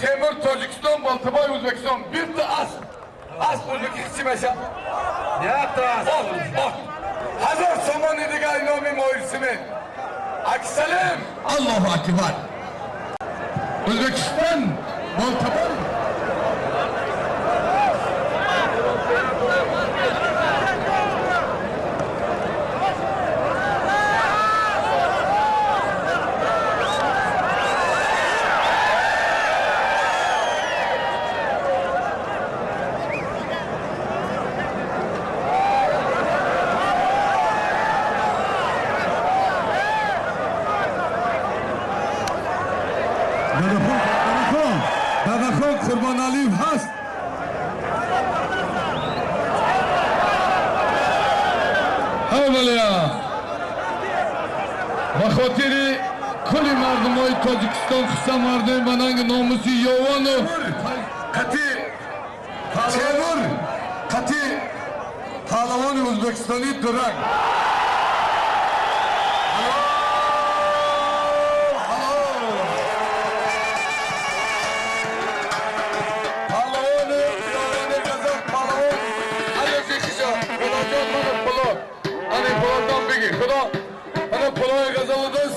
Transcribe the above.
Temur Tojikiston, Boltaboy O'zbekiston. Bitta asp. Asp o'zbek меша. Якта асп. Ot, ot. 1000 сомони дигар номи Моҳир Семен. Аксалем. Аллоҳу акбар. O'zbekiston, Boltaboy. Дадахон, Дадахон Қурбоналиев ҳаст. Ҳавалия. Ба хотири кулли мардумои Тоҷикистон, хусусан мардуми ба нанги номуси ёвону қати Темур, қати паҳлавони ӯзбекистонӣ Дурак. Паҳлавони ёвони қазоқ паҳлавон Алёши Хиша. Худоҷон, мана пулот. Ани пулотон бигир. Худо, мана пулои ғазалудон.